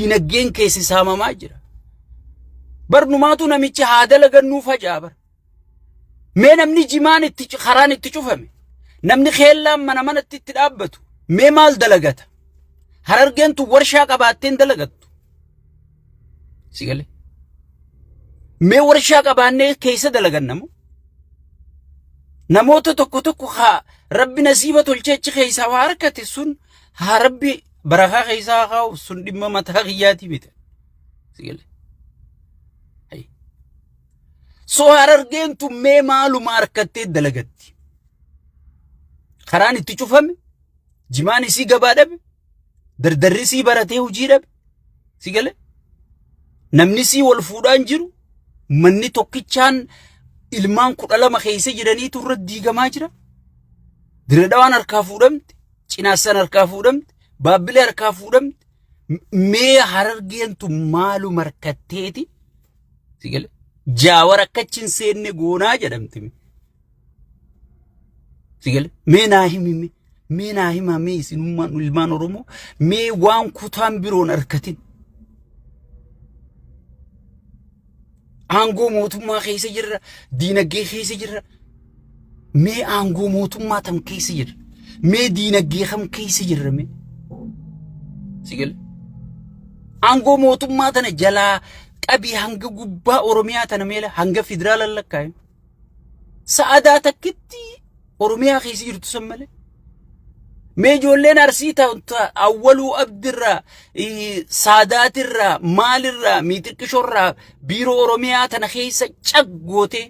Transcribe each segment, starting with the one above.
Diinagdeen keessi saamamaa jira. Barnumaatu namichi haa dalagannuu faca'a bara. Mee namni jimaan itti karaan itti cufame, namni keellaan mana manatti itti dhaabbatu, mee maal dalagata? Harargeen tun warshaa qabaatteen dalagattu. Si galee? Mee warshaa qabaannee keessa dalaganna moo? Namoota tokko tokko haa rabbi nasiiba tolchee achi keessaa waa harkate sun haa rabbi barakaa keessaa haa kaa'u sun dhimma mataa kiyyaatii miti. Si galee? So harargeen tun mee maaluma harkattee dalagatti? Karaan itti cufame, jimaan isii gabaa dhabe, dardarri isii baratee hojii dhabe, si gale? Namni isii wal fuudhaan jiru, manni tokkichaan ilmaan 12 keessa jiraniitu irra diigamaa jira. Diredhawaan harkaa fuudhamte, Cinaassan harkaa fuudhamte, Baabbilee harkaa fuudhamte. Mee harargeen tun maaluma harkatteeti? Si gale? Jaawar akkachi hin seenne goonaa jedhamti. Si gale? Mee naa himi mee. Mee naa himaa mee isinummaan ilmaan Oromoo mee waan kutaan biroon harkatin. Aangoo mootummaa keessa jirra, diinagdee keessa jirra. Mee aangoo mootummaa tam keessa jirra? Mee diinagdee kam keessa jirra mee? Si gale? Aangoo mootummaa tana jalaa qabii hanga gubbaa Oromiyaa tana meela hanga federaala lakkaa'e. Sa'adaa takkitti Oromiyaa keessa jirtu san malee. Mee ijoolleen Arsii ta Awwaluu Abdirraa, Saadaatirraa, maalirraa, Miixiqqishoorraa biiroo Oromiyaa tana keessa cag gootee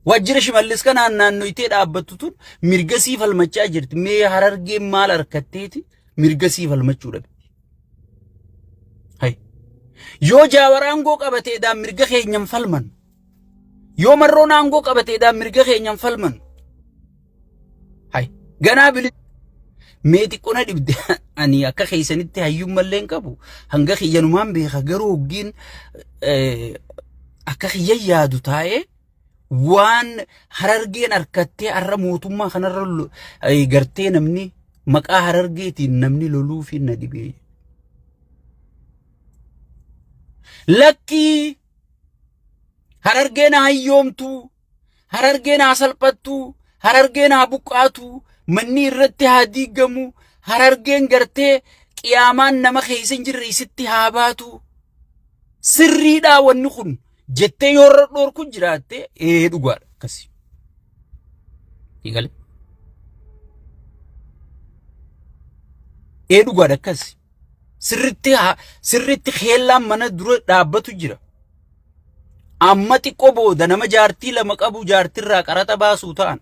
waajjira Shimallis kanaan naannoytee dhaabbattu tun mirga sii falmachaa jirti. Mee Harargeen maal harkatteeti mirga sii falmachuu dhabde. Hay. Yoo Jaawar aangoo qabateedhaan mirga keenyan falman. Yoo Marroon aangoo qabateedhaan mirga keenyan falman. Hay. Ganaa bili mee xiqqoo na dhibde ani akka keessanitti hayyummallee hin qabu hanga kiyyanumaan beeka garuu hoggiin akka kiyya yaadu taa'ee waan harargeen harkattee har'a mootummaa kanarra gartee namni maqaa harargeetiin namni loluufi na dhibee. Lakkii harargeen hayyoomtuu harargeen haa salphattuu harargeen haa buqqaatu manni irratti haa diigamu harargeen gartee qiyaamaan nama keessa hin jirre isitti haa baatu sirriidhaa wanni kun jettee yoo irra dhoorku jiraatte ee dhugaadha akkasi. Eegale. Ee dhugaadha akkasi. Sirritti sirritti keellaan mana dura dhaabbatu jira. Amma xiqqoo booda nama jaartii lama qabu jaartirraa qaraxa baasuu ta'an.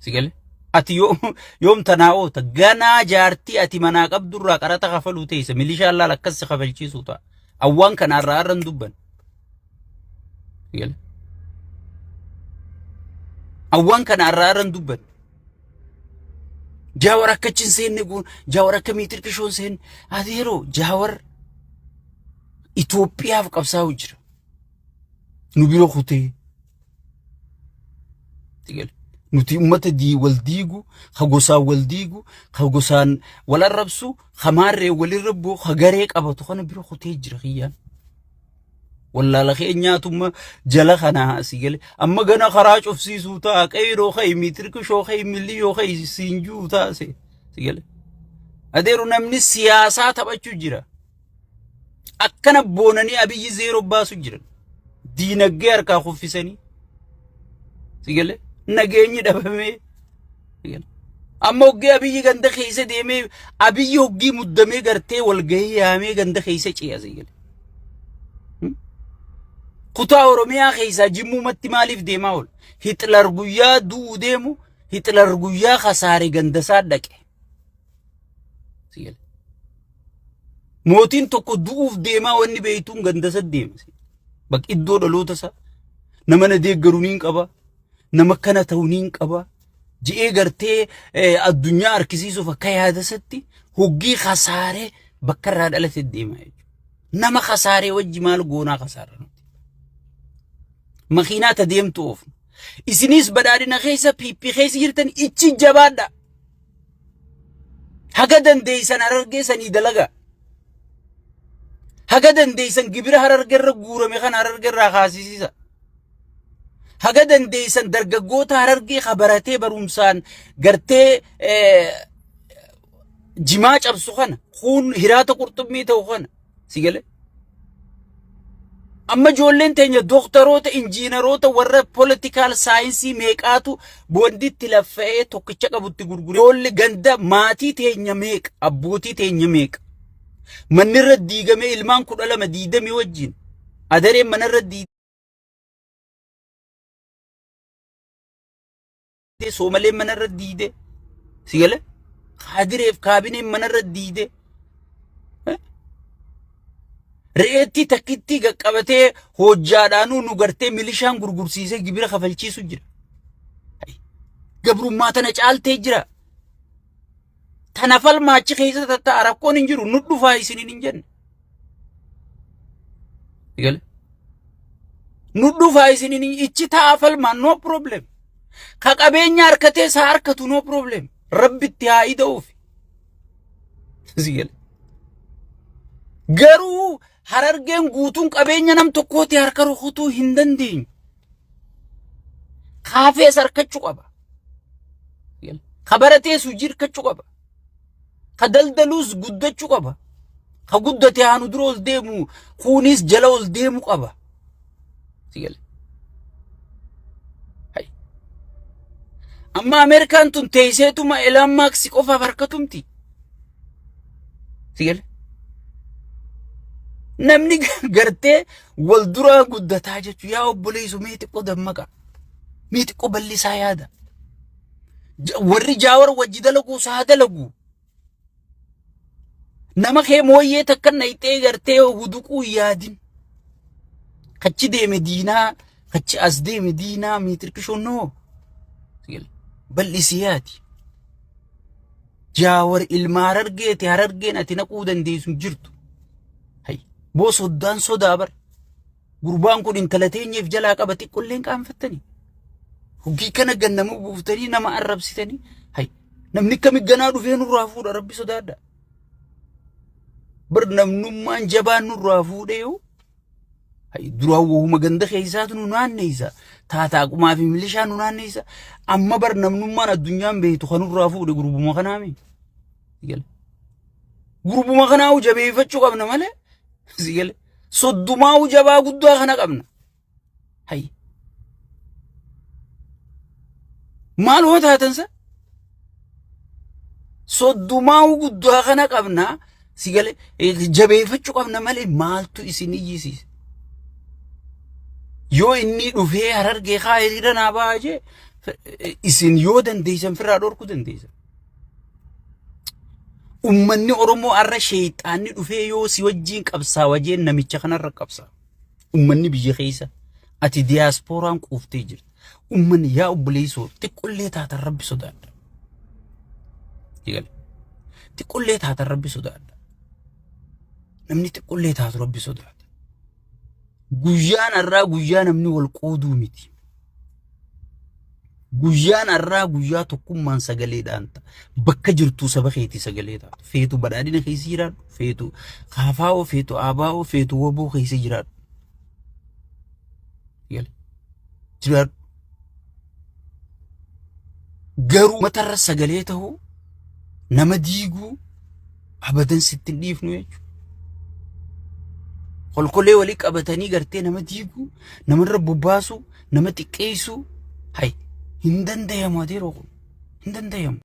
Si gale? Ati yoom tanaa oota ganaa jaartii ati manaa qabdurraa qaraxa kafaluu teessa milishaan laal akkas si kafalchiisuu ta'a. Awwaan kanaarraa har'a hin dubban. Si gale? Awwaan kanaarraa har'a hin dubban. Jaawar akka achi hin seenne goon jaawar akka miitir qishoo hin seenne ati yeroo jaawar Itoophiyaaf qabsaa'u jira. Nu bira kutee. Nuti uummata wal diigu, ka gosaan wal diigu, ka gosaan wal arrabsu, ka maarree walirra bu'u, ka garee qabatu kana bira kutee jira kiyyaan. Wallaala keenyaatumma jala kana asii gale. Amma gana karaa cufsiisuu ta'a qeyroo ka'i miitirkishoo ka'i milliyoo ka'i siinjuu ta'a si gale. Adeeru namni siyaasaa taphachuu jira. Akkana boonanii Abiyyi zeeroo baasu jiran. Diinagdee harkaa kuffisanii. Si galee nageenyi dhabamee. Si galee. Amma hoggii Abiyyi ganda keessa deemee Abiyyi hoggii muddamee gartee walgahii yaamee ganda keessa ce'a si galee. Kutaa Oromiyaa keessaa Jimmuumatti maaliif deemaa oola? Hitler guyyaa du'uu deemu Hitler guyyaa kasaare gandasaa dhaqe. Si galee. Mootiin tokko du'uuf deemaa wanni beektuun ganda isa deema. Bakka iddoo dhaloota isaa nama na deeggaru niin qaba. Nama akkana ta'u niin qaba. Ji'ee gartee addunyaa harkisiisuuf akka yaada isaatti hoggii kasaaree bakka irraa dhalate deema jechuudha. Nama kasaaree wajji maal goonaa kasaara nuti. Makiinaa ta deemtu oofna. Isinis badhaadhina keessa PP keessa jirtan ichi jabaadha. Haga dandeessan harargee sanii dalagaa. Haga dandeessan gibira Harargerra guurame kana Harargerraa kaasisiisa. Haga dandeessan dargaggoota Harargee ka baratee barumsaan gartee jimaa cabsu kana kuun hiraata qurxummii ta'u kana si galee. Amma ijoolleen teenya dooktaroota, injiinaroota, warra political science meeqaatu boonditti laffa'ee tokkicha qabutti gurgure. Ijoollee ganda maatii teenya meeqa, abbootii teenya meeqa. Manni irra diigamee ilmaan 12 20 wajjin adareen manarra diigdee Soomaleen manarra diigdee si galee kaadireef kaabineen manarra diigdee re'eettii takkittii qaqqabatee hojjaadhaanuu nu gartee milishaan gurgursiisee gibira kafalchiisu jira. Gabrummaa tana caaltee jira. Tana falmaa achi keessa tatta'a rakkoon hin jiru nu dhufaa isiniin hin jenne. Gale. Nu dhufaa isiniin hin ichi ta'a falmaa no problem. Ka qabeenya harkatee isaa harkatu no problem. Rabbitti haa ida'uuf. Si gale. Garuu Harargeen guutuun qabeenya nam tokkooti harka rukutuu hin dandeenyu. Kaafees harkachuu qaba. Ka baratees hojii harkachuu qaba. Ka daldaluus guddachuu qaba. Ka guddate haanu dura ol deemu kuunis jala ol deemu qaba. Si gale. Hai. Amma Ameerikaan tun teesseetuma Elon Musk qofaaf harkatumti. Si gale. Namni gartee wal duraa guddataa jechuun yaa obboleessu mee xiqqoo dammaqa. Mee xiqqoo bal'isaa yaada. Warri Jaawar wajji dalagu isaa dalagu. Nama kee mooyyee takka nayxee gartee huduquu hin yaadin. Kachi deeme diinaa, kachi as deeme diinaa miitirkishoo noo. Bal'isii yaadi. Jaawar ilma Harargeeti Harargeen ati naquu dandeessu hin jirtu. Hay boo soddaan sodaa bar. Gurbaan kun intala teenyeef jalaa qaba xiqqolleen qaanfattanii. Hoggii kana gannama buuftanii nama arrabsitanii. Hay namni akkami ganaa dhufee nurraa fuudha rabbi sodaadha. Bar namnummaan jabaan nurraa fuudhee yoo hay duraan wahuma ganda keessaatu nu naanneessa. Taataaqumaa fi milishaa nu naanneessa. Amma bar namnummaan addunyaan beektu kan nurraa fuudhe gurbuma kanaami. Gurbuma kanaa jabeeffachuu qabna malee. Sigale. Soddumaa jabaa guddaa kana qabna. Hay. Maal hoo taatan sa? Soddumaa guddaa kana qabna. Sigale jabeeffachuu qabna malee maaltu isin iyyisiise? Yoo inni dhufee Harargee kaa hiriira naa ba'a jee isin yoo dandeessan firraa dhorkuu dandeessan. Ummanni Oromoo har'a sheeyxaanni dhufee yoo si wajjiin qabsaawa jeen namicha kanarra qabsaa. Ummanni biyya keessa ati diyaaspooraan quuftee jirta. Ummanni yaa obboleessoo xiqqollee taatan rabbi sodaadha. Xiqqollee taatan rabbi sodaadha. Namni xiqqollee taatu rabbi sodaata. Guyyaan har'aa guyyaa namni wal qooduu miti. Guyyaan har'aa guyyaa tokkummaan sagaleedhaan ta'a. Bakka jirtuu saba keetii sagalee taatu. Feetu badhaadhina keessa jiraadhu. Feetu kaafaa'oo, feetu aabaa'oo, feetu woboo keessa jiraadhu. Jiraadhu. Garuu matarra sagalee ta'uu nama diiguu abadan sitti hin dhiifnu jechuudha. Kolkolee walii qabatanii gartee nama diiguu, namarra bobbaasuu, nama xiqqeessuu hay hin dandayamu adeeroo kun hin dandayamu.